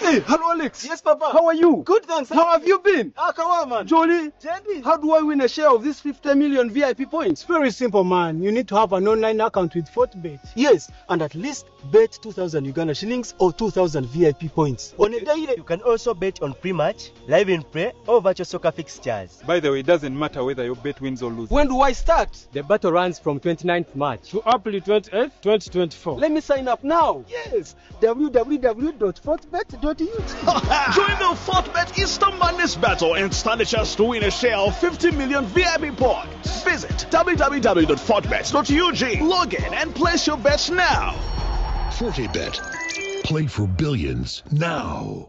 Hey, hello Alex. Yes, Papa. How are you? Good, thanks. How have you been? Ah, kawa, man. Jolie. Jendi. How do I win a share of this 50 million VIP points? Very simple, man. You need to have an online account with Fortebet. Yes, and at least bet 2,000 Uganda shillings or 2,000 VIP points. On a daily. You can also bet on pre-match, live in play, or virtual soccer fixtures. By the way, it doesn't matter whether your bet wins or loses. When do I start? The battle runs from 29th March to April 28th, 2024. Let me sign up now. Yes, www.fortebet.ug. Join the Fortebet Easter Madness Battle and stand a chance to win a share of 50 million VIP points. Visit www.fortebet.ug. Log in and place your bets now. Fortebet. Play for billions now.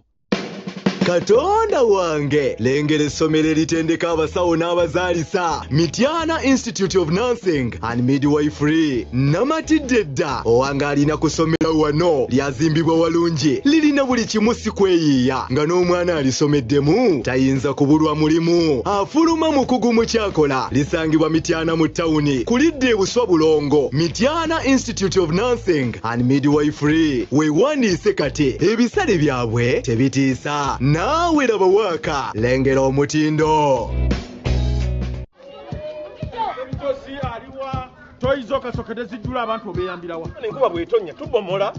Katonda wange, lengera essomero eritendeka abasawo n'abazaalisa, Mityana Institute of Nursing and Midwifery. Namatidde dda, owange alina kusomera wano, lyazimbibwa walungi, lirina buli kimu si kweyiiya, nga n'omwana alisomeddemu tayinza kubulwa mulimu. Afuluma mukugu mu kyakola, lisangibwa Mityana mu tawuni, kulidde ebuswa bulongo. Mityana Institute of Nursing and Midwifery. Weewandiise kati, ebisale byabwe tebitiisa. Naawe laba waaka, lengera omutindo. Toyizo kasokede zijjula abantu obeeyambirawa. Enkuba bw'etonnya tubomola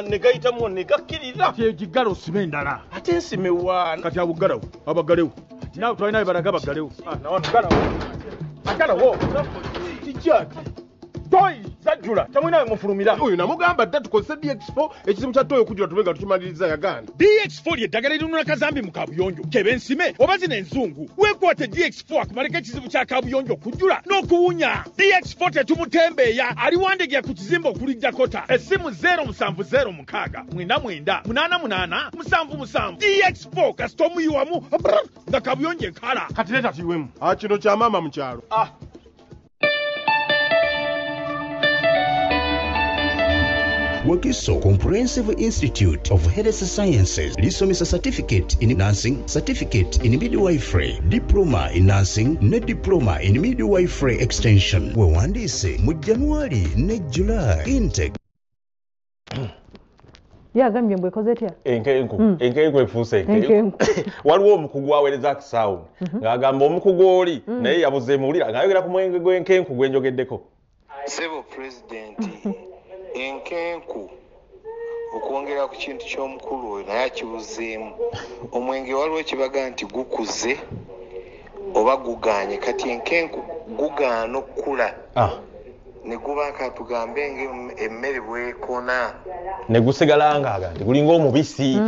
ne gayitamu ne gakkirira. Kyegigala osime endala. Ate nsime wa? Kati abuggalawo, abaggalewo. Naawe twalina be balaga baggalewo. Nawano ggalawo. Aggalawo. Kijja ki? Toyi zajjula temulina we mufulumira. Oyo namugamba dda tukozese DX4 ekizibu kya toyi okujjula tube nga tukimaliriza yagaana. DX4 lye ddagala erinunula kazambi mu kabuyonjo kebe ensime oba zino enzungu. Weekwate DX4 akumaleko ekizibu kya kabuyonjo okujjula n'okuwunya. DX4 tetumutembeeya, ali Wandegeya ku kizimbe okuli Dakota. Essimu 0706 99 88 77. DX4 kasita omuyiwamu nga kabuyonjo ekala. Kati leeta tuyiwemu. Kino kya maama mu kyalo. Wakiso Comprehensive Institute of Health Sciences lisomesa certificate in nursing, certificate in midwifery, diploma in nursing ne diploma in midwifery extension. Wewandiise mu January ne July intake. Yagambye mbwe ekoze etya? Enkenku, enkenku efuuse enkenku. Waliwo omukugu aweereza akisaawo ng'agamba omukugu oli naye yabuze muwulira ng'ayogera ku mwenge gw'enkenku gwe njogeddeko. Ssebo pulezidenti, enkenku okwongera ku kintu ky'omukulu oyo naye akibuzeemu. Omwenge waliwo ekibaga nti gukuze oba gugaanye, kati enkenku gugaana okukula ne guba katugambe ng'emmere bwekona ne gusigala ng'aga nti gulinga omubisi.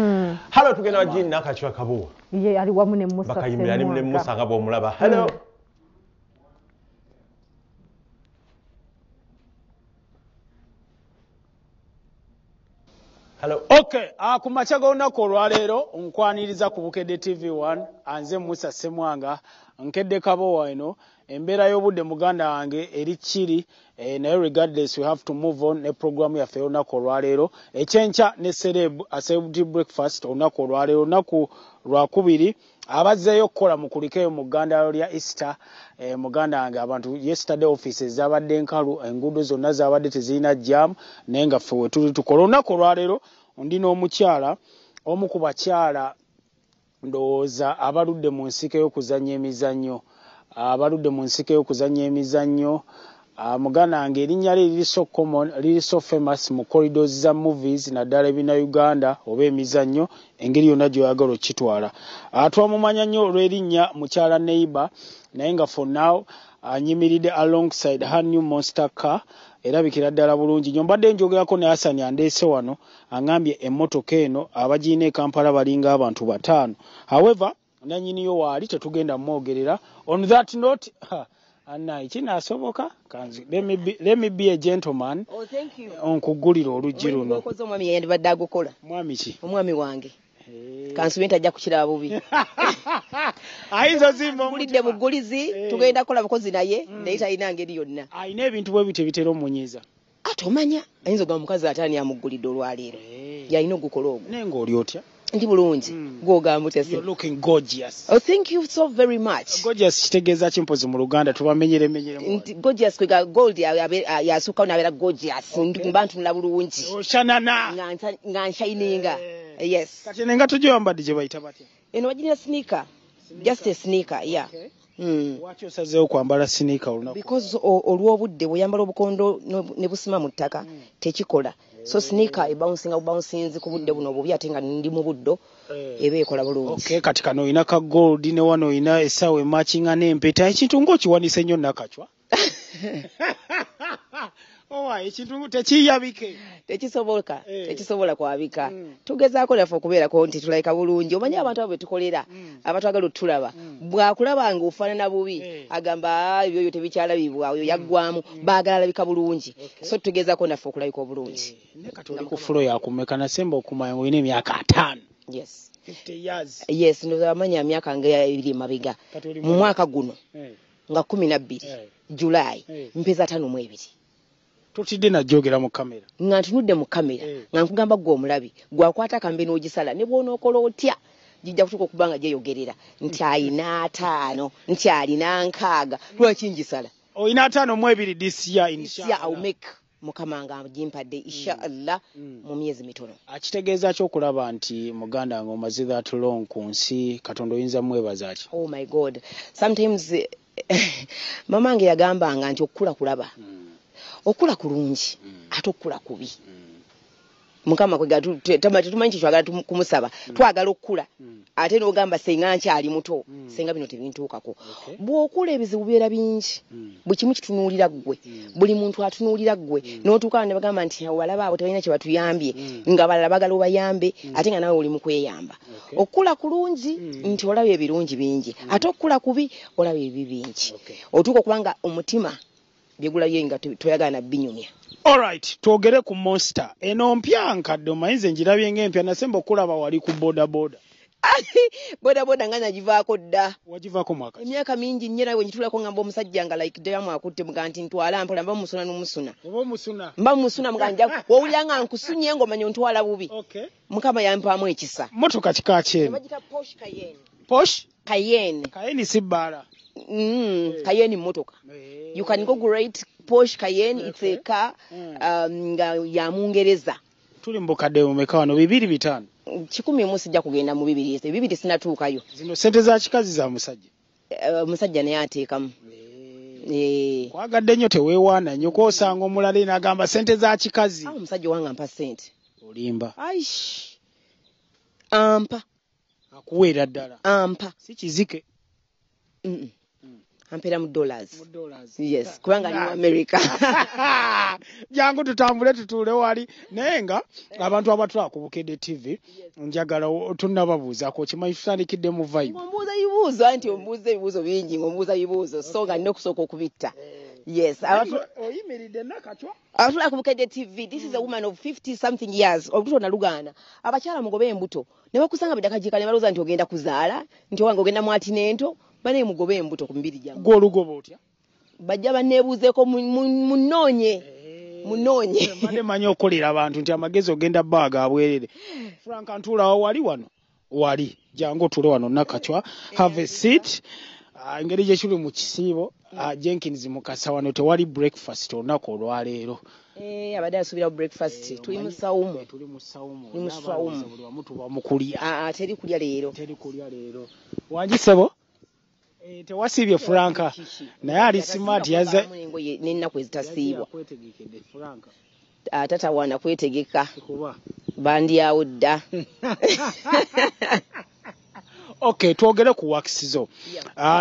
Halo, tugenda wa Jean Nakachwa Kabuwa. Ye ali wamu ne Musa bakayimbira ne Musa nga bw'omulaba. Hello. Hello. Okay, ku makya g'olunaku olwaleero nkwaniriza ku Bukedde TV1, anze Musa Ssemwanga, nkedde Kabowa eno. Embeera y'obudde muganda wange eri kiri, naye regardless we have to move on ne programu yaffe olunaku olwaleero. Ekyenkya ne celeb celebrity breakfast olunaku olwaleero, olunaku lwakubiri. Abazzeeyo okukola mukulikeyo mu ggandalo lya Easter. Muganda wange abantu yesterday offices zabadde nkalu, enguudo zonna zabadde tezirina jam, naye nga ffe we tuli tukola. Olunaku olwaleero ndi n'omukyala, omu ku bakyala ndowooza abaludde mu nsiko y'okuzannya emizannyo, abaludde mu nsiko y'okuzannya emizannyo. Muganda wange erinnya lye liri so common, liri so famous mu corridors za movies naddala ebina Uganda oba emizannyo engeri yonna gy'oyagala okitwala. Twamumanya nnyo olw'erinnya mukyala Neighbor, naye nga for now anyimiridde alongside her new monster car, erabikira ddala bulungi nnyo. Mbadde njogerako ne Hassan andeese wano, aŋŋambye emmotoka eno abagirina e Kampala balinga abantu 5. However, nannyiniyo waali tetugenda mwogerera. On that note, Anna, kinaasoboka? Kanzi, let me be a gentleman. Oh, thank you. Onkugulira oluggi luno. Okoze omwami yandibadde agukola. Mwami ki? Omwami wange. Kansubire nti ajja kukiraba bubi. Ayinza ozimba omutima. Mugulizi, tugenda kukola bukozi naye, naye talina ngeri yonna. Ayina ebintu bwe bityo bitera omunyiiza. Ate omanya, ayinza ogamba omukazi ate ani amuggulidde olwaleero. Yalina ogukola ogwo. Naye ng'oli otya? Ndi bulungi. Gw'ogamba otya? You're looking gorgeous. Oh, thank you so very much. Gorgeous kitegeeza ki mpozi mu Luganda? Tubamenyere. Nti gorgeous kwega gold yasukkawo n'abeera gorgeous. Mba ntunula bulungi. Oshanana. Nga nshininga. Yes. Kati eno engatto gy'oyambadde gye bayita batya? Eno bagirina sneaker. Just a sneaker, yeah. Lwaki osazeewo kwambala sneaker olunaku? Because olw'obudde bw'oyambala obukondo ne busima mu ttaka tekikola. So sneaker ebouncinga bubouncinzi ku budde buno obubi, ate nga ndi mu buddo, eba ekola bulungi. Okay, kati kano olina ka gold, ne wano olina essaawa emakinga n'empeta. Ekintu ng'okiwanise nnyo, Nakacwa. Owa, ekintu tekiyabike. Tekisoboka, tekisobola kwabika. Tugezaako naffe okubeerako nti tulabika bulungi. Omanyi abantu abo betukolera, abatwagala otulaba, bw'akulaba nga ofaanana bubi agamba, "Ah, ebyo oyo tebikyalabibwa, oyo yaggwamu." Baagala alabika bulungi, so tugezaako naffe okulabika obulungi. Naye kati oli ku floor yakumeka? Nasemba okumanya ng'olina emyaka 50. Yes. 50 years. Yes, ndowooza bamanya myaka nga 2 emabega. Kati oli mu mwaka guno nga 12 July mpeza 52. Totidde najjogera mu kamera? Nga ntunudde mu kamera nga nkugamba, gwe omulabi gwakwata akambe n'ogisala, ne bw'onookola otya gijja kutuuka okuba nga gyeyogerera nti ayina 50, nti alina 60. Lwaki ngisala? Olina 52 this year. This year I'll make, Mukama nga gimpadde, inshallah, mu myezi mitono. Akitegeeza ki okulaba nti muganda nga omaze that long ku nsi? Katonda oyinza mwebaza ki? Oh my God, sometimes mama nge yagambanga nti okukula kulaba, okula kulungi ate okukula kubi. Mukama kwega tetumanyi kyetwagala kumusaba. Twagala okukula, ate n'ogamba senga nkyali muto senga bino tebintuukako. Bw'okula ebizibu bibeera bingi, buli kimu kitunuulira ggwe, buli muntu atunuulira ggwe, n'otuuka ne bagamba nti walaba abo tebalina kye batuyambye, nga balala bagala obayambe ate nga nawe oli mu kweyamba. Okukula kulungi nti olaba ebirungi bingi, ate okukula kubi olaba ebibi bingi, otuuka okubanga omutima byegulabye nga toyagala na binyumya. Alright, twogere ku Monster. Eno mpya nkadde? Omanyize njirabye ng'empya. Nasemba okulaba wali ku boda boda. Boda boda nga nagivaako dda. Wagivaako mwaka? Emyaka mingi nnyo. Nawe njitulako ngamba omusajja nga like ddamu akutte muga nti ntwala mpola, mba musuna n'omusuna. Oba omusuna? Mba musuna muga nja wowulira nga nkusunye ng'omanya ontwala bubi. Mukama yampaamu ekisa. Motoka kika kyeno? Bagita Porsche Cayenne. Porsche Cayenne. Cayenne si bbaala? Cayenne motoka. You can go great Porsche Cayenne. It's a car nga ya Mungereza. Tuli mu bukadde bumeka wano? 2, 5? 100 mu, sijja kugenda mu bibiri, ebibiri sinatuukayo. Zino sente za kikazi, za musajja? Omusajja naye ateekamu. Kwagadde nnyo, teweewaana nnyo kwosanga omulala eno agamba sente za kikazi. Ah, omusajja wange ampa sente. Olimba. Aish, ampa. Akuweera ddala? Ampa. Si kizike? Ampeera mu dollars. Yes, kubanga ali mu America. Jangu tutambule tutuule wali, naye nga abantu abatulaba ku Bukedde TV njagala tunnababuuzaako. Kimanyi tutandikidde mu vibe. Ombuuza bibuuzo, anti ombuuza ebibuuzo bingi, ng'ombuuza bibuuzo, so nga nina okusooka okubitta. Yes, oyimiridde, Nakacwa. Abatulaba ku Bukedde TV, this is a woman of 50 something years. Olubuto nalugaana. Abakyala mugobe embuto, ne bakusanga bidakajiika ne balowooza nti ogenda kuzaala, nti owange ogenda mwati n'ento. Banaye mugobe embuto ku mibiri gyammwe. Gwe olugoba otya? Bajja banneebuuzeeko, munoonye, munoonye. Mbadde manyi okukolera abantu nti amagezi ogenda bba ga bwerere. Frank, ntuulawo wali wano, wali jangu otuule wano. Nakacwa, have a seat. Ah, engeri gye kiri mu kisiibo, Jenkins Mukasa, wano tewali breakfast olunaku olwaleero. Eh, abadde asuubira breakfast. Tuli mu sawumu. Tuli mu sawumu. Tuli mu sawumu. Buli wamu tuba mu kulya. Ah, ah, teri kulya leero. Teri kulya leero. Wangi ssebo? Eh, tewasiibye Franka, naye ali smart, yaze engoye n'ennaku ezitasiibwa. Kwetegekedde Franka. Ah, tatawaana kwetegeka. Kuba bandyawo dda. Okay, twogere ku works zo.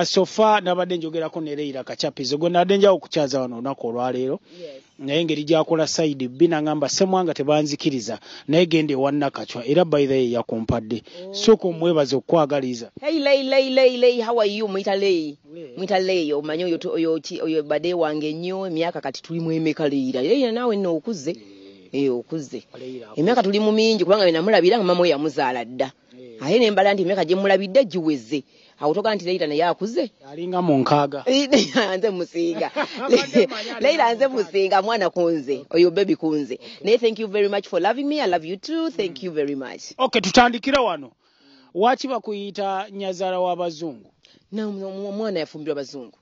So far nabadde njogerako ne Leila Kachapizo gwe nabadde njawo okukyaza wano olunaku olwaleero, naye engeri gyakola side B nangamba, "Semwanga tebanzikiriza, naye genda ewa Nakacwa." Era by the way yakumpadde, sooka omwebaza okukwagaliza. Hey Lei, Lei, Lei, Lei, how are you? Mwita Lei, mwita Lei. Omanyi oyo oyo oyo bade wange nnyo emyaka kati tuli mu emeka? Leira, Leira, naawe nno okuze. Eh, okuze, emyaka tuli mu mingi, kubanga namulabira nga mama we yamuzaala dda, ate ne mbala nti emyaka gye mulabidde giweze. Awo togaa nti Leira naye akuze. Alinga mu 60. Nze musinga Leira, nze musinga mwana kunze, oyo baby kunze. Naye thank you very much for loving me. I love you too. Thank you very much. Okay, tutandikire wano. Waki bakuyita nyazaala w'abazungu? Omwana yafumbirwa abazungu.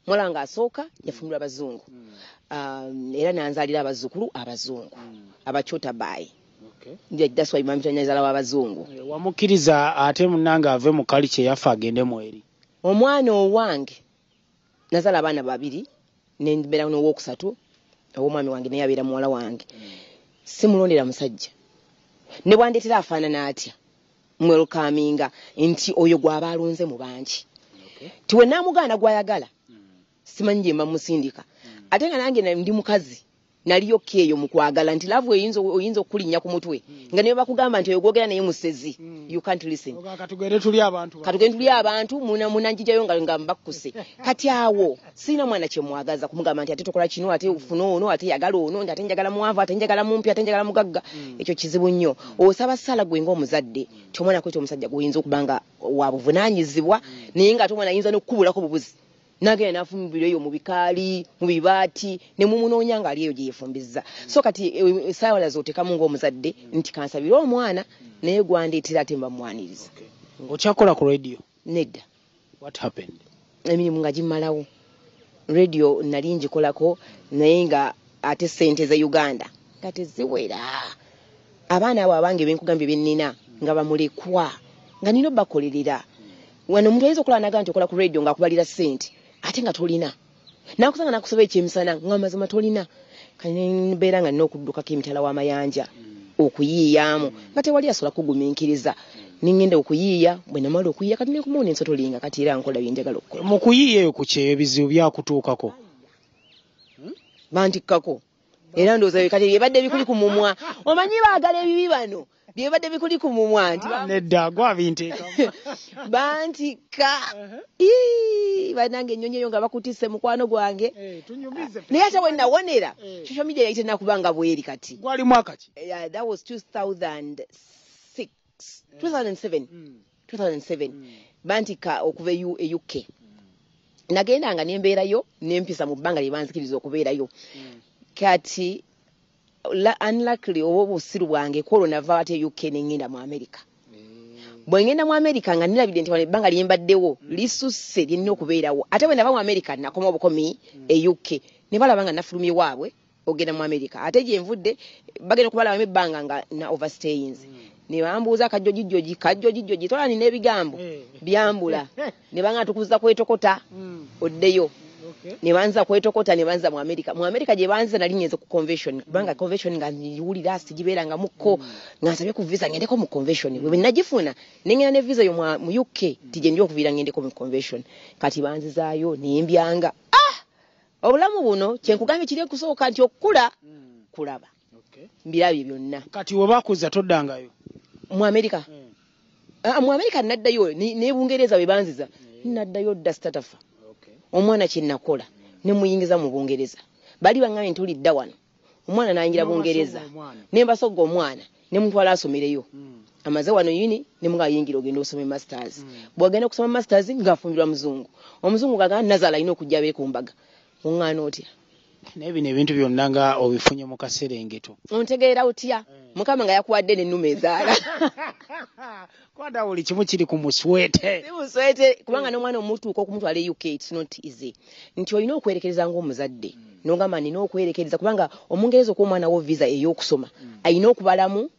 Muwala nga asooka yafumbirwa abazungu, era nanzaalira abazzukulu abazungu, abachota bayi. That's why bampita nnyazaala w'abazungu. Wamukkiriza ate munnange ave mu kali kye yaffe agende mu eri? Omwana owange nazaala abaana babiri, nembeera n'owokusatu ow'omwami wange, naye abeera muwala wange. Simulondera musajja, ne bwandeetera afaanana atya, mwelkaminga nti oyo gw'aba alonze mu bangi. Ti we naamugaana gw'ayagala, simanyi gye mba musindika. Ate nga nange ndi mukazi, naliyo eyo mu kwagala nti love oyinza okulinnya ku mutwe, nga ne bakugamba nti oyo gwogera naye musezi, you can't listen. Katugende tuli abantu. Katugende tuli abantu, munanjijayo nga mbakkuse. Kati awo sirina mwana kyemwagaza kumugamba nti ate tokola kino, ate ofuna ono, ate yagala ono, ate njagala muwanvu, ate njagala mumpi, ate njagala mugagga. Ekyo kizibu nnyo. Osaba ssaala gwe ng'omuzadde ti omwana kweta omusajja gwoyinza okuba nga wa buvunaanyizibwa, naye nga ate omwana ayinza n'okukubulako bubuzi, nagenda nafumbira eyo mu bikaali, mu bibaati, ne mumunoonya ng'ali eyo gye yeefumbizza. So kati essaawa z'oteekamu ng'omuzadde nti kansabire omwana, naye gwandeetera ate mba mwaniriza. Okyakola ku radio? Nedda. What happened? Emirimu nga gimmalawo. Radio nali ngikolako, naye nga ate ssente za Uganda nga teziwera. Abaana abo abange benkugambye bennina nga bamulekwa, nga nina obbakolerera. Wano omuntu ayinza okulaba naga nti okola ku radio ng'akubalira ssente, ate nga tolina. Nakusanga nakusaba ekyemisana nga mazima tolina. Kati mbeera nga nina okuddukako emitala w'amayanja okuyiiyaamu, nga tewali asobola kugumiikiriza. Ningenda okuyiiya, bwe namala okuyiiya kati nenkomawo nensotolinga, kati era nkola bye njagala okukola. Mu kuyiiya eyo ku kyeyo ebizibu byakutuukako? Bantikkako. Era ndowooza kati byebadde bikuli ku mumwa. Omanyi baagala ebibi bano, byebadde bikuli ku mumwa nti nedda gwabinteekamu. Bantikka. Bannange ennyonyi eyo nga bakutisse mukwano gwange. Naye ate we nawonera, social media yali tennakuba nga bweri kati. Gwali mwaka ki? That was 2006, 2007. 2007. Bantikka okuva e UK. Nagenda nga nembeerayo, nempisa mu bbanga lye banzikiriza okubeerayo. Kati unluckily oba obusiru bwange, kwolwo nava ate UK ne ngenda mu America. Bwe ngenda mu America nga nirabidde nti wano ebbanga lye mbaddewo lisusse lye nnina okubeerawo. Ate bwe nava mu America nakoma obukomi e UK, ne balaba nga nafulumye waabwe ogenda mu America. Ate gye nvudde bagenda okubalabamu ebbanga nga na overstayinze. Ne bambuuza kajjojijjoji, kajjojijjoji, tola nina ebigambo byambula. Ne banga tukuza kwetokota oddeyo. Ne banza kwetokota ne banza mu America. Mu America gye banza nali ngenze ku convention, kubanga convention nga njiwulira sigibeeranga mukko, nga nsabye ku visa ngendeko mu convention. Bwe nagifuna ne ngenda ne visa yo mu UK, ti gye ndi okuviira ngendeko mu convention. Kati banzizaayo ne mbyanga. Obulamu buno kye nkugambye kiri okusooka nti okukula kulaba. Mbirabye byonna. Kati we bakuza toddangayo? Mu America? Mu America naddayo, ne Bungereza bwe banziza naddayo dda sitatafa. Omwana kye nakola ne muyingiza mu Bungereza. Bali bangambye nti olidda wano. Omwana n'ayingira Bungereza. Ne mbasogga omwana ne mutwala asomereyo. Amaze wano uni ne mugamba yingira ogenda osome masters. Bw'agenda okusoma masters ng'afumbirwa muzungu. Omuzungu gagamba nazaala alina okujja abeere ku mbaga. Oŋŋaana otya? Naye bino ebintu byonna nga obifunye mu kaserengeto. Ontegeera otya? Mukama nga yakuwadde n'ennume ezaala. Kwata buli kimu kiri ku muswete. Si muswete, kubanga n'omwana omutuuka okumutwala e UK it's not easy. Nti olina okwerekereza ng'omuzadde. N'ogamba nina okwerekereza kubanga Omungereza okuwa omwana wo visa ey'okusoma, alina okubalamu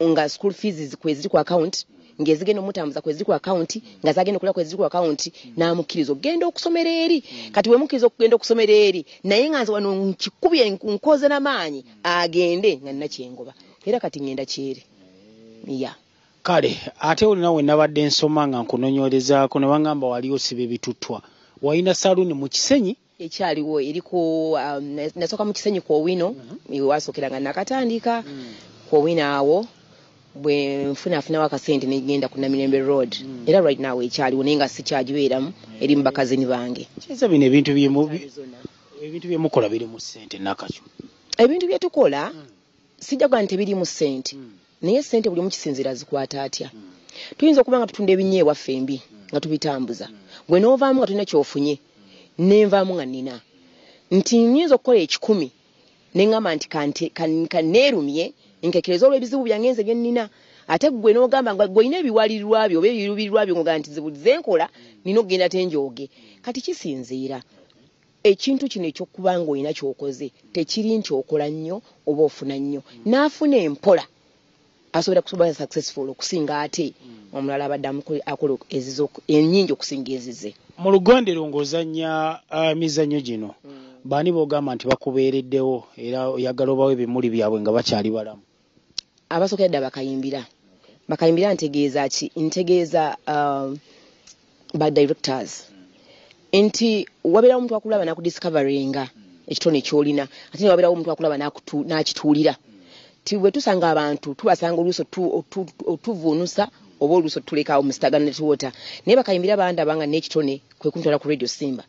nga school fees kwe ziri ku account, ng'ezigenda omutambuza kwe ziri ku account, nga zagenda okulya kwe ziri ku account, n'amukkiriza okugenda okusomera eri. Kati bwe mukkiriza okugenda okusomera eri, naye nga nze wano nkikubye nkoze n'amaanyi, agende nga nina kyengoba. Era kati ngenda kyere. Yeah. Kale ate olina we nabadde nsoma nga nkunonyolezaako ne bangamba wali osiba ebituttwa. Walina saluuni mu Kisenyi? Ekyaliwo eri ku nasooka mu Kisenyi ku Owino, wasookera nga nakatandika ku Owino awo. Bwe nfunaafunawo akasente ne ngenda ku Namirembe Road. Era right now ekyaliwo naye nga sikyagibeeramu, eri mu bakazini bange. Kiza bino ebintu ebintu byemukola biri mu ssente Nakakyo? Ebintu bye tukola sijja kugamba nti tebiriimu ssente, naye ssente buli omu kisinziira zikwata atya. Tuyinza okuba nga tutunda ebinyeebwa ffembi nga tubitambuza, gwe n'ovaamu nga tolina ky'ofunye, nenvaamu nga nnina. Nti nnyinza okukola 100 ne ŋŋamba nti kanneerumye nkekereze olw'ebizibu byange nze bye nnina. Ate ggwe n'ogamba nga ggwe olina ebiwalirirwa byo oba ebiruubirirwa byo ng'ogamba nti nze ze nkola nnina okugenda tenjooge. Kati kisinziira. Ekintu kino eky'okuba ng'olina ky'okoze tekiri nti okola nnyo oba ofuna nnyo. N'afuna empola Asobola kuba successful okusinga ate omulala abadde akola ezizo ennyingi okusinga ezize. Mu lugondero ng'ozannya emizannyo gino, baani b'ogamba nti bakubeereddewo era oyagala obawo ebimuli byabwe nga bakyali balamu? Abasookera ddala bakayimbira. Bakayimbira ntegeeza ki? Ntegeeza ba directors, nti wabeerawo omuntu akulaba n'akudiscoveringa ekitone ky'olina, ate ne wabeerawo omuntu akulaba n'akituulira. Ti bwe tusanga abantu, tubasanga oluusi otuvuunusa oba oluusi otulekawo mu stagnant water. Naye bakayimbira bandaba nga n'ekitone, kwe kuntwala ku Radio Simba.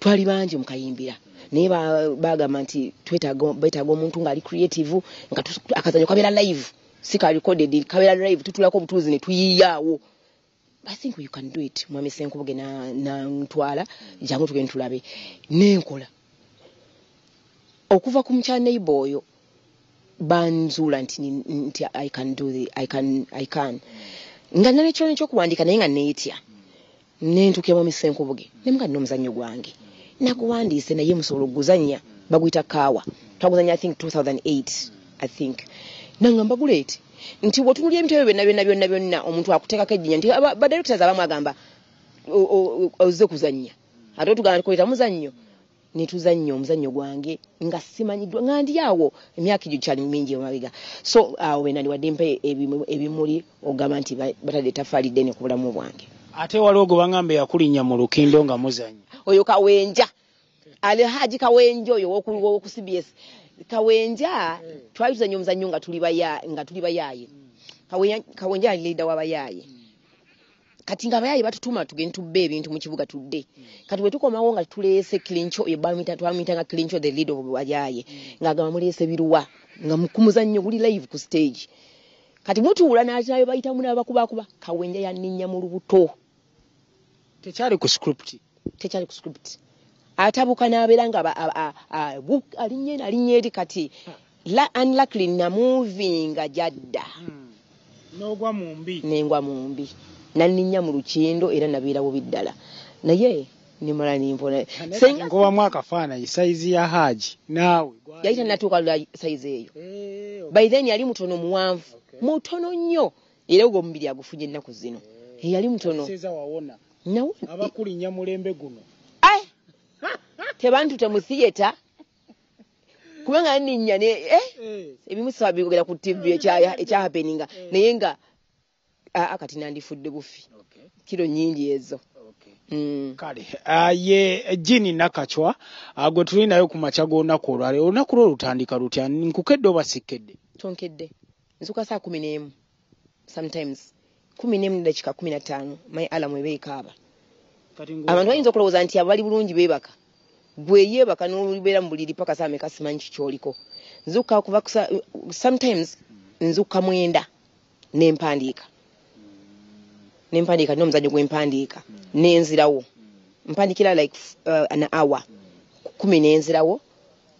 Twali bangi mu kayimbira, naye bagamba nti twetaaga, betaaga omuntu ng'ali creative, nga akazanyo kabeera live, si ka recorded, kabeera live, tutulako obutuuzi ne tuyiiyaawo. I think you can do it. Mwami Senkubuge nantwala, jangu tugende tulabe. Nenkola okuva ku mukyala neighbor oyo, banzuula nti I can do the, I can nga nina ekitone ekyokuwandiika, naye nga neetya. Nentuukira mwami Senkubuge nemuga, nina omuzannyo gwange naguwandiise, naye musobola okuguzannya? Baguyita Kaawa. Twaguzannya, I think 2008, I think. Nangamba guleete, nti bw'otunuulira ebintu ebyo byonna byonna byonna byonna, omuntu akuteekako ejjinya nti ba directors abamu agamba ozze kuzannya, ate otugamba nti kuleeta muzannyo. Ne tuzannya omuzannyo gwange nga simanyiddwa, nga ndi awo emyaka egyo kyali mingi emabega. So awo wenandiwadde mpa ebimuli ogamba nti batadde ettaffaali ddene ku bulamu bwange. Ate waliwo gwe baŋŋamba yakulinnya mu lukindo nga muzannya. Oyo Kawenja, Alhaji Kawenja oyo owoku CBS. Kawenja twali tuzannya omuzannyo nga tuli bayaaye. Kawenja ali leader w'abayaaye. Kati nga abayaaye batutuma tugende tubbe ebintu mu kibuga tudde. Kati bwe tukomawo nga tuleese Clincho, oyo twamuyitanga Clincho, the leader of bayaaye, ng'agamba muleese biruwa, nga ku muzannyo guli live ku stage. Kati mutuula n'atinayo bayitamu n'abakubakuba. Kawenja yanninnya mu lubuto. Tekyali ku script? Tekyali ku script. Atabuka n'abeera nga alinnya eno, alinnya eri. Kati unluckily namuvinga gyadda. N'ogwa mu mbi. Nengwa mu mbi, nanninnya mu lukindo, era nabeera bubi ddala, naye nimala nimpona. Senga nkubamu akafaananyi sayizi ya Haji naawe. Yali tannatuuka lwa sayizi eyo. By then yali mutono, muwanvu, mutono nnyo, era ogwo omubiri agufunye ennaku zino. Yali mutono. Seeza wawona. Nawo. Abakulinnya mulembe guno. Tebantute mu theatre kubanga ninnya ne ebimu saba bigogera ku TV ekyahappeninga, naye nga aa kati nandifudde bufi, kiro nnyingi ezo. Kale ye Jini Nakacwa gwe tuli nayo ku makya g'olunaku olwaleero. Olunaku lwo lutandika lutya? Nkukedde oba sikkedde? Tonkedde. Nzuuka saa 11, sometimes 11:15, my alarm eba ekaaba. Abantu bayinza okulowooza nti abali bulungi beebaka. Gwe yeebaka n'olubeera mu buliri paka saa meka, simanyi kikyoliko. Nzuuka kuva sometimes nzuuka 9 nempandiika, nempandiika n'omuzannyo gwempandiika, nenzirawo mpandiikira like an hour, 10 nenzirawo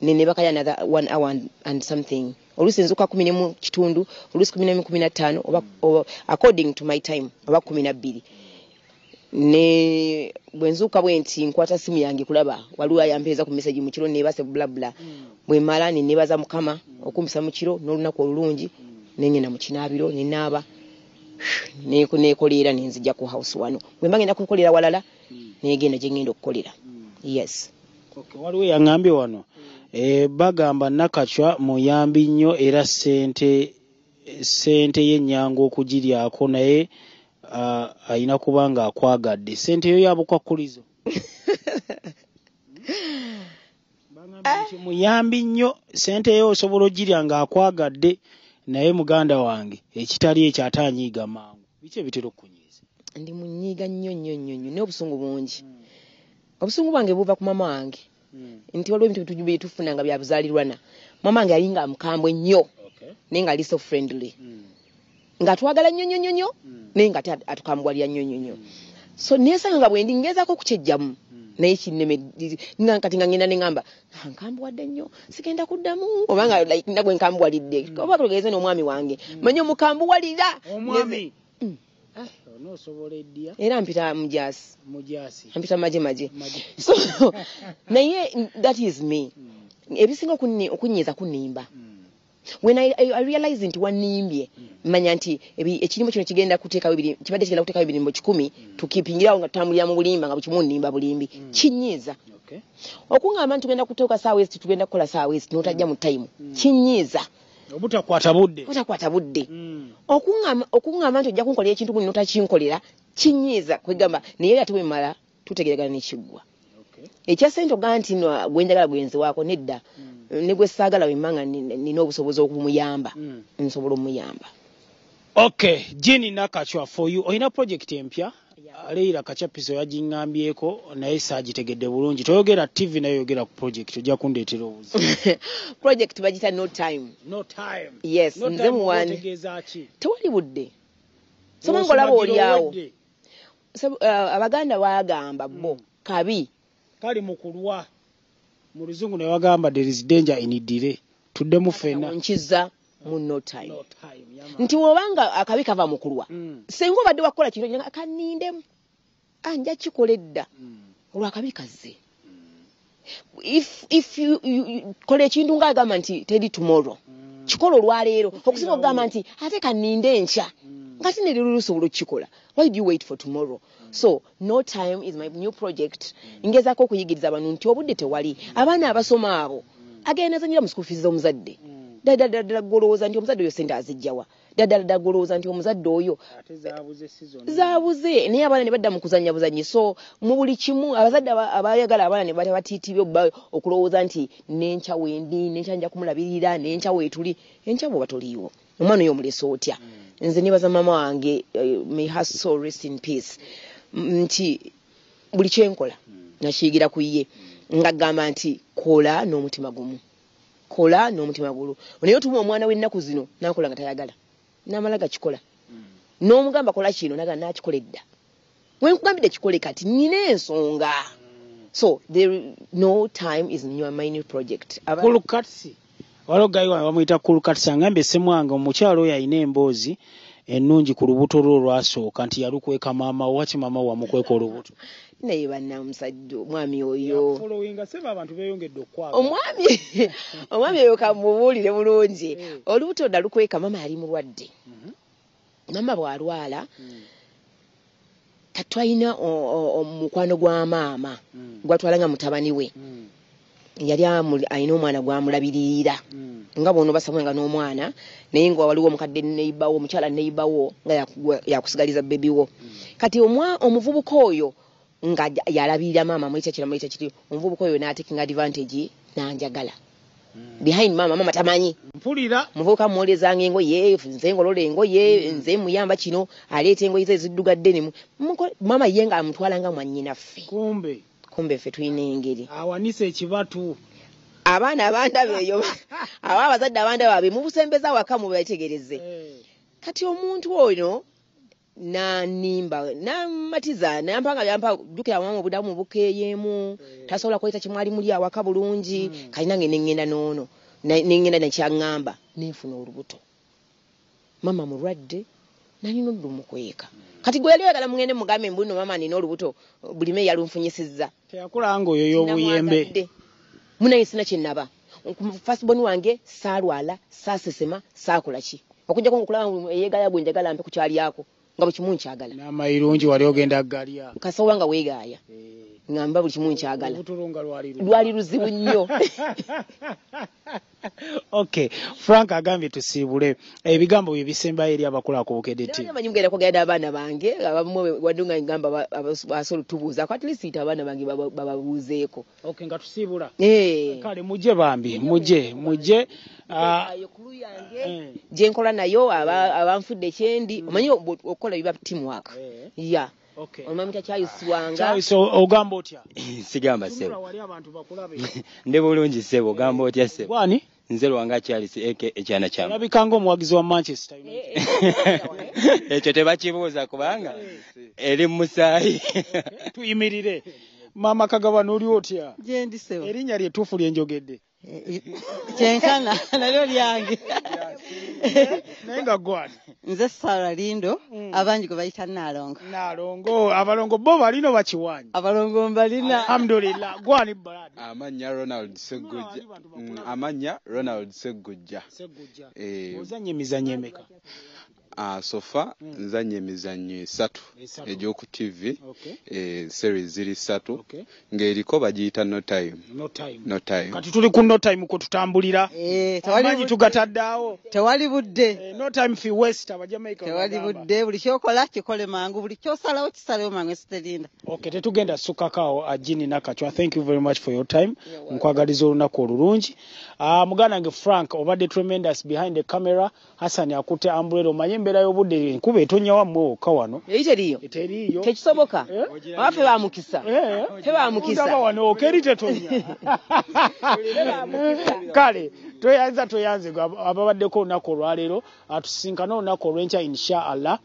nenebakayo another one hour and something. Oluusi nzuuka 11:15, oluusi 11:15, oba according to my time, oba 12. Ne bwe nzuuka bwe nti nkwata simu yange kulaba waliwo ayampeeza ku message mu kiro neebase, blabla. Bwe mmala ne neebaza Mukama okumpisa mu kiro n'olunaku olulungi, nengenda mu kinaabiro nenaaba, neekoleera, nenzija ku house wano. Bwe mba ngenda kukolera walala, negenda gye ngenda okukolera, yes. Waliwo yaŋŋambye wano, bagamba Nakacwa muyambi nnyo, era sente y'ennyangu okugiryako, naye ayina kuba nga akwagadde. Sente yo yabukwakkulizo. Bagambye nti muyambi nnyo, sente yo osobola ogirya ng'akwagadde, naye muganda wange ekitali ekyo ate anyiiga mangu. Biki ebitera okukunyiiza? Ndi munyiiga nnyo nnyo nnyo nnyo, naye obusungu bungi. Obusungu bwange buva ku mama wange, nti waliwo ebintu bye tufuna nga bya buzaalirwana. Mama wange yali nga mukambwe nnyo, naye nga ali so friendly, ng'atwagala nnyo nnyo nnyo nnyo, naye nga ate atukambuwalira nnyo nnyo nnyo. So neesanga nga bwe ndi ngezaako okukyejjamu, naye kinneme nga kati nga ngenda ne ŋŋamba, "Ah, nkambuwadde nnyo, sigenda kuddamu," obanga like nagwe nkambuwalidde, oba tugeze n'omwami wange, manyi omukambuwalira. Omwami onoosobola eddya. Era mpita mujaasi. Mujaasi. Mpita maje maje. So naye that is me. Ebisinga okunyiiza, kunnimba. When I realize nti wanimbye, manya nti ekirimu kino kigenda kuteekawo kibadde kigenda kuteekawo ebirimbo 100 tukipingirawo nga tutambulira mu bulimba nga bukimu nnimba bulimbi. Kinyiiza. Okuŋŋamba nti tugenda kuteeka saawa ezi, tugenda kukola saawa ezi, n'otajja mu time, kinyiiza. Obutakwata budde. Obutakwata budde. Okuŋŋamba nti ojja kunkolera ekintu guno n'otakinkolera, kinyiiza. Kwegamba naye ate bwe mmala tutegeeragana nekiggwa. Ekya ssente ogamba nti no gwe njagala gwe nziwaako, nedda. Ne gwe saagala bwe mba nga nina obusobozi okumuyamba, nsobola omuyamba. Okay, Jini Nakachwa, for you, olina project empya. Leira Kachapizo yagiŋŋambyeko naye saagitegedde bulungi. Toyogera TV naye oyogera ku project, ojja kundeetera obuzibu. Project bagita No Time. No Time. Yes. No nze Time. Muwani Otegeeza ki? Tewali budde. Soma ng'olaba oli awo. Abaganda baagamba bo kabi kali mu kulwa. Mu luzungu ne bagamba there is danger in delay. Tuddemu ffenna. Nkiza mu No Time. No Time. Nti bw'obanga akabi kava mu kulwa, singa obadde wakukola kintu nga kanindemu, nja kikola edda, olwo akabi kazze. If you kola ekintu ng'agamba nti teri tomorrow, kikola olwaleero, okusinga okugamba nti ate kaninde enkya nga si nerero lusobola okukikola. Why do you wait for tomorrow? So No Time is my new project. Ngezaako okuyigiriza abantu nti obudde tewali. Abaana abasoma abo agenda nazanyira mu school fees z'omuzadde. Ddala ddala ddala golowooza nti omuzadde oyo sente azijjawa? Ddala ddala ddala golowooza nti omuzadde oyo Ate zaabuze season. Zaabuze, naye abaana ne badda mu kuzannya buzanyi. So mu buli kimu abazadde abayagala abaana ne batiitibye obba okulowooza nti nenkya wendi, nenkya nja kumulabirira, nenkya weetuli, enkya bw'oba toliiwo omwana oyo omulese otya? Nze nebaza maama wange, may her soul rest in peace, nti buli kyenkola nakiyigira ku ye, ng'agamba nti kola n'omutima gumu, kola n'omutima gulu. Naye otuma omwana w'ennaku zino n'akola nga tayagala, n'amala gakikola, n'omugamba kola kino naga n'akikola edda. Wenkugambidde kikole kati nina ensonga. So there, No Time is my new project. Cool Cats, waliwo guy wange bamuyita Cool Cats, angambye Ssemwanga omukyalo oyo alina emboozi ennungi ku lubuto lwe olwasooka nti yalukweka maama wo. Waki maama wo wamukweka olubuto? Naye banna omusajja omwami oyo Followinga sebe, abantu beeyongedde okwagala. Omwami oyo kamubuulire bulungi. Olubuto nalukweka maama yali mulwadde. Maama bw'alwala, katwalina omukwano gwa maama gwatwala nga mutabani we, yali alina omwana gwamulabirira nga bw'ono basamwenga n'omwana, naye nga waliwo omukadde neighbour wo, omukyala neighbour wo nga yakusigaliza baby wo. Kati omuvubuka oyo nga yalabirira maama muyita kira muyita kiri, omuvubuka oyo n'atakinga advantage n'anjagala behind maama, maama tamanyi. Mpulira. Muvubuka mwolezanga engoye, nze ngolola engoye, nze muyamba kino, aleeta engoye ze eziddugadde ne maama ye nga amutwala nga mwannyinaffe. Kumbe. Kumbe ffe tulina engeri. Awanise ekibatu. Abaana abandaba eyo, aba abazadde abandaba be mubusembeza waka mubetegereze. Kati omuntu ono nanimba namatiza nampanga byampa, jjukira mama obudamu bukeeyemu, tasobola kweta kimwali muli awaka bulungi. Kali nange neŋŋenda n'ono neŋŋenda nekyaŋŋamba nenfuna olubuto. Mama mulwadde, nalina olumukweka. Kati gwe yali oyagala mugende mugambe mbu nno mama nina olubuto bulime yalunfunyisizza. Teyakulanga oyo y'obuyembe. Sinamwagadde. Munaye sina kyenaba. First born wange saalwala, saasesema, saakola ki, okujjako nkulaba eyeegaya gwe njagala mpe ku kyalyako nga buli kimu nkyagala. N'amayirungi wali ogenda galya. Kasowa nga weegaaya ngamba buli kimu nkyagala. Olubuto lwo nga lwali lwali luzibu nnyo. Okay, Frank agambye tusiibule. Ebigambo bye bisembayo eri abakola ku Bukedde TV. Naye manyi mugenda kwogera n'abaana bange abamu, wadde nga ngamba basobola otubuuzaako, at least abaana bange bababuuzeeko. Okay, nga tusiibula. Eh. Kale mujje bambi, mujje, mujje. Ayo crew yange gye nkola nayo abanfudde kyendi, omanyi okukola biba teamwork ya. Omwami takyayiswanga. Charles, ogamba otya? Sigamba Tunula ssebo. Wali abantu bakulabe. Ndi bulungi ssebo, ogamba otya ssebo? Gwani? Nze Lwanga Charles eke ekyana kyamu. Olabika ng'omuwagizi wa Manchester United. Ekyo tebakibuuza kubanga eri mu musaayi. Tuyimirire. Maama Kagabano, oli otya? Gyendi ssebo. Erinnya lye ttuufu lye njogedde? Kyenkana nalyo lyange. Naye nga gwani? Nze Sarah Lindo, abangi gwe bayita Naalongo. Naalongo, abalongo bo balina bakiwanyi? Abalongo mbalina. Alhamdulillah. Gwani brother? Amannya Ronald Seggujja. Amannya Ronald Seggujja. Seggujja. Ozannya emizannyo emeka? So far nzannya emizannyo 3 egy'oku TV. Series ziri 3 ng'eriko bagiyita No Time. No Time. No Time. Kati tuli ku No Time kwe tutambulira. Amanyi tugatadde awo. Tewali budde. No time fi waste Abajamaica. Tewali budde, buli kyokola kikole mangu, buli kyosalawo kisalewo mangu, esiterinda. Okay, tetugenda sukakaawo. Ajini Nakachwa, thank you very much for your time. Nkwagaliza olunaku olulungi. Muganda wange Frank obadde tremendous behind the camera. Hassan akutte umbrella, omanye embeera y'obudde, enkuba etonnya wammwe wokka wano. Eri teriiyo. Teriiyo. Tekisoboka. Abaffe ba mukisa. Ffe ba mukisa. Ndaba wano okeri tetonnya. Kale tweyanza tweyanze ababaddeko olunaku olwaleero, tusisinkane olunaku olw'enkya insha Allah.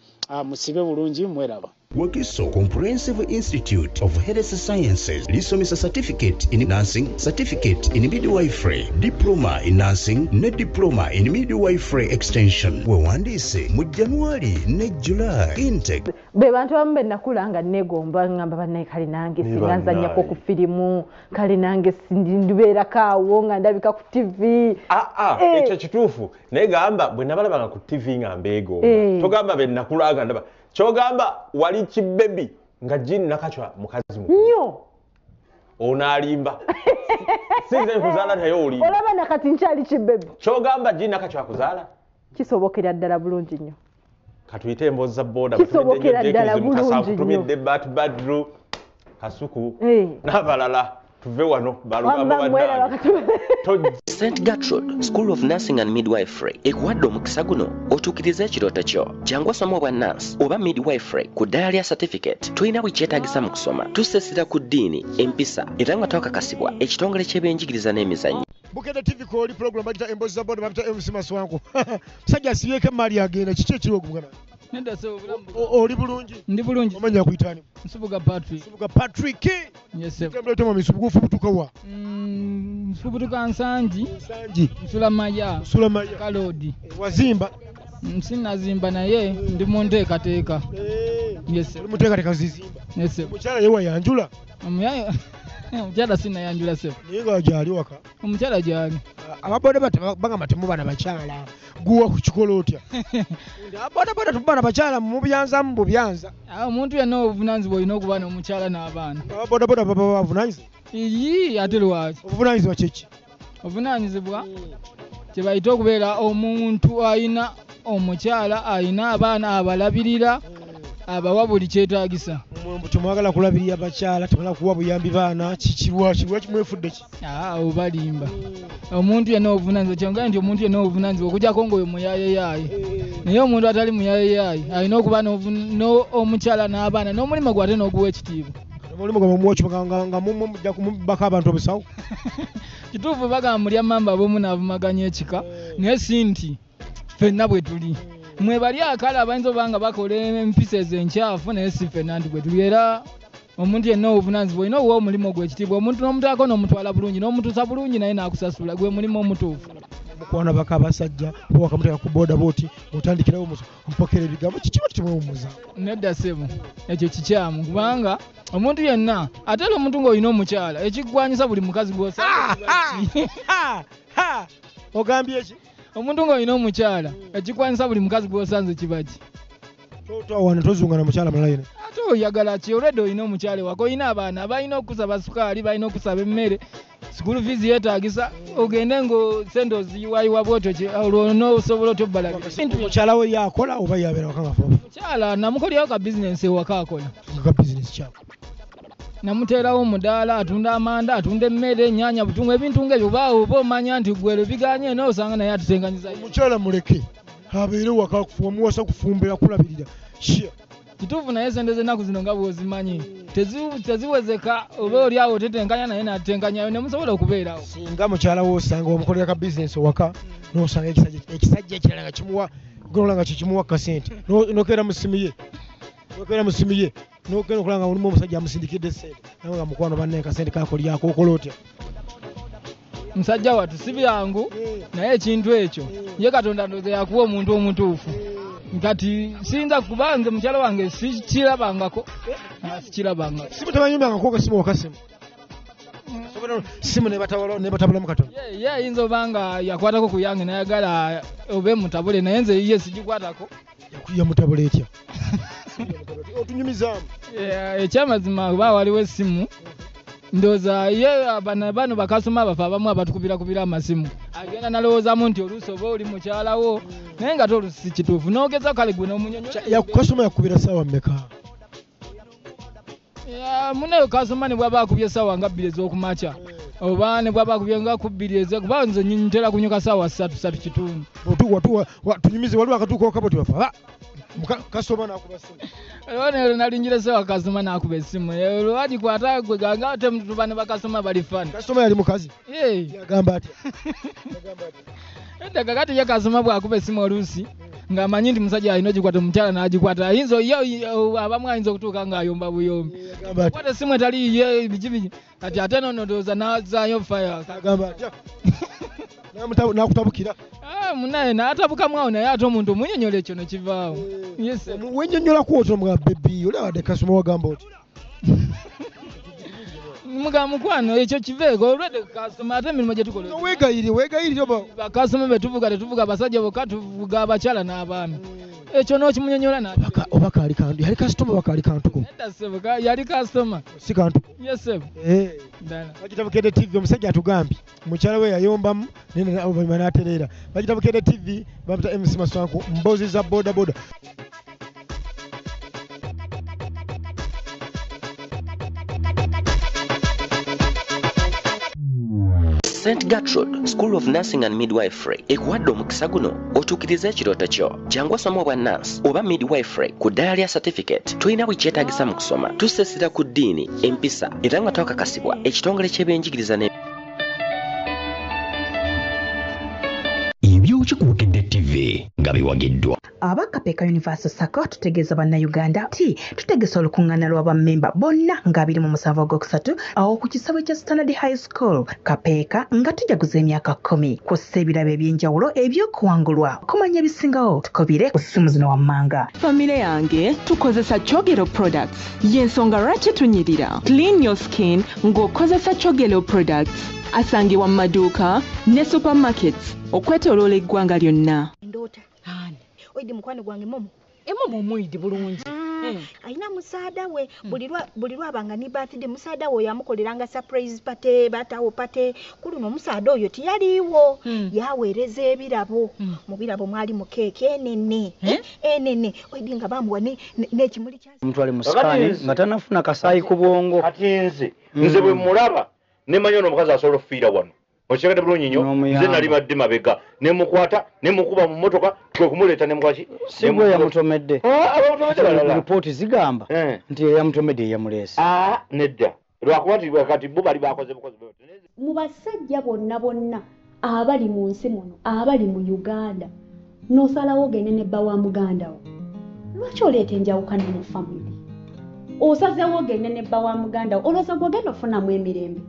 Musibe bulungi, mweraba. Wakiso Comprehensive Institute of Health Sciences lisomesa certificate in nursing, certificate in midwifery, diploma in nursing ne diploma in midwifery extension. Wewandiise mu January ne July intake. Be bantu abamu be nakula nga neegomba, ngamba bannaye kale nange singa nzannyako ku firimu, kale nange ndibeerako awo nga ndabika ku TV. Ekyo kituufu, naye gamba bwe nabalabanga ku TV nga mbeegomba. Togamba be nakula nga ndaba. Kyogamba wali kibebi nga Jean Nakachwa mukazi mukulu. Nnyo. Onaalimba. Sinza kuzaala naye olimba. Olaba nakati nkyali kibebi. Kyogamba Jean Nakachwa akuzaala? Kisobokera ddala bulungi nnyo. Katuyite emboozi za boda. Kisobokera ddala bulungi nnyo. Tumidde Bat Badru, Kasuku n'abalala. Tuve wano balugamba bannange. St. Gertrude School of Nursing and Midwifery ekuwadde omukisa guno otuukirize ekirooto kyo. Jangu osome obwa nurse oba midwifery ku ddala lya certificate. Tulina buli kyetaagisa mu kusoma. Tusesera ku ddiini, empisa era nga twakakasibwa ekitongole ky'ebyenjigiriza n'emizannyo. Bukedde TV kwoli program bagita emboozi za boda, babita MC Maswanko. Musajja asibyeko emaali agenda, kiki ekiriwo ogumugana? Nedda ssebo, obulamu Oli bulungi? Ndi bulungi. Omanya akuyita ani? Nsubuga Patrick. Nsubuga Patrick. Yes sir. Tambula otya mwami Nsubuga, ofubutuka wa? Nfubutuka Nsangi. Nsangi. Nsula Maya. Nsula Maya. Kalodi. Wazimba? Sinnazimba naye ndi mu nteekateeka. Yes sir. Oli mu nteekateeka zizimba? Yes sir. Omukyala ye wayanjula? Omukyala sinnayanjula ssebo. Naye nga gyali waka? Omukyala gyali. Ababodaboda bagamba temuba na bakyala. Guwa ku kikola otya? Ababodaboda temuba na bakyala, mubyanza mu bubyanza. Omuntu yenna obuvunaanyizibwa olina okuba n'omukyala n'abaana. Ababodaboda baba bavunaanyizibwa? Iyii, ate lwaki? Obuvunaanyizibwa kye ki? Obuvunaanyizibwa kye bayita okubeera omuntu alina omukyala, alina abaana abalabirira, abawa buli kyetaagisa. Temwagala kulabirira bakyala, temwagala kuwa buyambi baana, kiki lwaki mwefudde ki? Obalimba. Omuntu yenna obuvunaanyizibwa, kyongera nti omuntu yenna obuvunaanyizibwa okuggyako ng'oyo muyaayeyaaye. Naye omuntu atali muyaayeyaaye alina okuba omukyala n'abaana n'omulimu gwe ate n'oguwa ekitiibwa. Omulimu gwe mumuwa ekitiibwa nga mujja kumubbako abantu obusawo? Kituufu bagamba mulya mmamba ab'omu n'avumaganya ekika, naye si nti ffenna bwe tuli. Mwe bali akale abayinza oba nga bakola empisa ezo enkyafu, naye si ffenna nti bwe tuli. Era omuntu yenna obuvunaanyizibwa olina okuwa omulimu gwe ekitiibwa, omuntu n'omutaako n'omutwala bulungi n'omutuusa bulungi naye n'akusasula, gwe mulimu omutuufu. Mukwana baka abasajja oba wakamuteeka ku boda booti otandikirawo omupokera ebigambo, kiki lwaki temwewummuza? Nedda ssebo, ekyo kikyamu kubanga omuntu yenna ate era omuntu ng'olina omukyala ekigwanyisa buli mukazi gw'osanga. Ogambye ki? Omuntu ng'olina omukyala ekigwanyisa buli mukazi gw'osanze kiba ki? Towana tozunga na mukyala mulala yenna. Ate oyagala ki? Olwedde olina omukyala ewaka, olina abaana balina okusaba sukaali, balina okusaba emmere, school fees yeetaagisa, ogende ng'osente oziyiwayiwa bw'otyo olwo n'osobola otya obbalabira? Mukyala we yakola oba yabeera waka ng'afa? Mukyala namukolerawo ka bizinensi ewaka akola. Ka bizinensi kyako? Namuteerawo omudaala, atunda amanda, atunda emmere, ennyaanya, butungu, ebintu ng'ebyo oba omanya nti gwe biganye n'osanga naye atutenganyiza. Omukyala muleke abeere waka omuwasa kufumbira kulabirira. Kituufu naye sente z'ennaku zino nga bw'ozimanyi teziwezeka, oba oli awo otetenkanya naye n'atetenkanyayo ne musobola okubeerawo. Singa mukyala wo osanga omukolera ka bizinensi ewaka n'osanga ekisajja ekirala nga kimuwa gonola nga kikimuwa kasente n'okeera mu ssimu ye n'ogenda okulaba nga mulimu omusajja amusindikidde ssente nawe nga mukwano bannaye kasente kakolyako okola otya? Musajja wattu si byangu, naye ekintu ekyo ye Katonda ndowooza yakuwa omuntu omutuufu. Kati siyinza kuba nze mukyala wange sikirabangako. Sikirabangako. Simu tebayumbangako kasimu wakasimu. Simu nebatabulamu katono. Ye ayinza oba nga yakwatako ku yange nayagala obe mutabule, naye nze ye sigikwatako. Yamutabula etya? Otunyumizaamu. Ekyamazima kuba waliwo essimu, ndowooza ye bano bakasoma bafe abamu abatukubira amasimu, agenda nalowoozaamu nti oluusi oba oli mukyalawo, naye nga ate oluusi si kituufu n'ogeza kale gwe n'omunyonyola. Kasoma yakubira ssaawa mmeka? Munayo kasoma ne bw'aba akubye essaawa nga 2 ez'okumakya, oba ne bw'aba akubye nga ku 2 eze, kuba nze ntera kunyuka ssaawa 3:03. Tunyumize waliwo akatuuka okabo tebafa. Kasoma n'akuba essimu. Olwo nalingira essaawa kasoma n'akuba essimu. Olwagikwata gwe ganga ate tuba ne bakasoma bali fani. Kasoma yali mukazi? Yagamba atya? Edda kakati ye kasoma bw'akuba essimu oluusi ng'amanyi nti musajja alina ogikwata, omukyala n'agikwata, ayinza ye abamu ayinza okutuuka ng'ayomba buyombi. Kwata essimu etali ye biki biki, kati ate nno ndowooza n'azzaayo fire. Agamba atya? N'akutabukira? Munaye n'atabukamu awo, naye ate omuntu omunyonnyola ekyo ne kivaawo. Wennyonnyolako otyo nga bebi, oli abadde kasoma wagamba oti? Muga mukwano ekyo kiveeko, olwedde kasoma ate emirimu gye tukola. Weegayirire oba? Bakasoma be tuvuga tetuvuga basajja bokka, tuvuga abakyala n'abaami. Ekyo n'okimunyonnyola na. Oba kaali kantu, yali kasitoma oba kaali kantuko? Nedda ssebo, yali kasitoma. Si kantuko? Yes ssebo. Ddala. Bagita Bukedde TV, omusajja atugambye mukyala we yayombamu naye oluvannyuma n'atereera. Bagita Bukedde TV, bamuta MC Maswanku, mboozi za boda boda. St. Gertrude School of Nursing and Midwifery ekuwadde omukisa guno otuukirize ekirooto kyo. Jangu osome obwa nurse oba midwifery ku ddaala lya certificate. Tulina buli kyetaagisa mu kusoma. Tusesera ku ddiini, empisa, era nga twakakasibwa ekitongole ky'ebyenjigiriza ne Ebyokye ku Bukedde TV nga biwagiddwa Aba Kapeeka Universal Sacco tutegeeza Bannayuganda nti tutegese olukuŋŋaana lwa bammemba bonna nga 27 Ogwokusatu awo ku kisaawe kya Standard High School Kapeeka nga tujaguza emyaka 10, kw'ossa ebirabo eby'enjawulo eby'okuwangulwa. Okumanya ebisingawo tukubire ku ssimu zino wammanga. Famire yange tukozesa Kyogero products, y'ensonga lwaki tunyirira. Clean your skin ng'okozesa Kyogero products, asangibwa mu maduuka ne supermarkets okwetooloola eggwanga lyonna. Ndoota oidi mukwano gwange Momo. Emomo omuyidi bulungi. Alina musaada we, buli lwabanga ni birthday musaada we yamukoleranga surprise party, batawo party. Ku luno omusaada oyo tiyaliiwo, yaweereza ebirabo. Mu birabo mwali mu keeki enene enene, oidi nga bamuwa n'ekimuli kya Mutwale mu scan nga tanafuna kasaayi ku bwongo. Kati nze bwe mulaba nemanya ono omukazi asobola okufiira wano. Okitegedde bulungi nnyo, nze nali badde mabega ne mukwata ne mukuba mu mmotoka kwe kumuleeta ne mukwaki. Si gwe yamutomedde. Abamutomedde balala. Ripooti zigamba nti eyamutomedde yeyamuleese. Nedda, lwakuba nti kati bo bali bakoze bukozi. Mu basajja bonna bonna abali mu nsi muno, abali mu Uganda, n'osalawo ogende ne bba wa muganda wo, lwaki oleeta enjawukana mu family? Osazeewo ogende ne bba wa muganda wo, olowooza gw'ogenda ofunamu emirembe?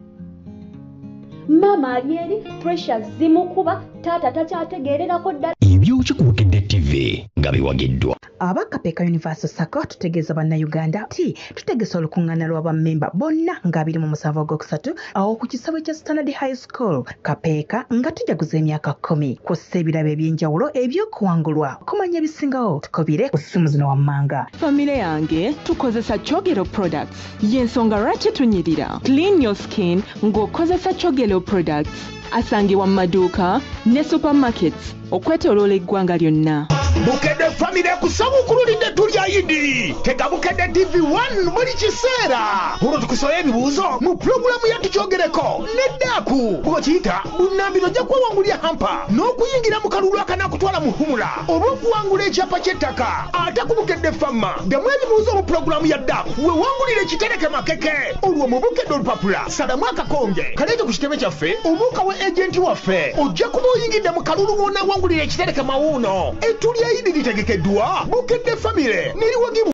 Maama ali eri pressure zimukuba, taata takyategeererako ddala. Ebyokye ku Bukedde TV nga biwagiddwa Aba Kapeeka Universal Sacco tutegeeza Bannayuganda nti tutegese olukuŋŋaana lwa bammemba bonna nga 27 Ogwokusatu awo ku kisaawe kya Standard High School Kapeeka nga tujaguza emyaka 10, kw'ossa ebirabo eby'enjawulo eby'okuwangulwa. Okumanya ebisingawo tukubire ku ssimu zino wammanga. Famire yange tukozesa Kyogero products, y'ensonga lwaki tunyirira. Clean your skin ng'okozesa Kyogero products, asangibwa mu maduuka ne supermarkets okwetooloola eggwanga lyonna. Bukedde Family ekusabuukululidde tulya Idi. Tega Bukedde TV 1 buli kiseera, olwo tukusola ebibuuzo mu pulogulaamu ya Tukyogereko neddaaku bw'okiyita bunnambiro, ojja kwewangulya hamper n'okuyingira mu kalulu akanaakutwala mu humula oba okuwangula ekyapa ky'ettaka. Ate ku Bukedde Fama, ddamu ebibuuzo mu pulogulaamu ya DAP weewangulire ekitereke makeke. Olwo mu Bukedde olupapula salamu akakonge kaleete ku kitebe kyaffe oba okawe ejenti waffe, ojja kuba oyingidde mu kalulu w'onaawangulira ekitereke mawuuno. Ettulya Idi litegekeddwa Bukedde Family neriwagibwa.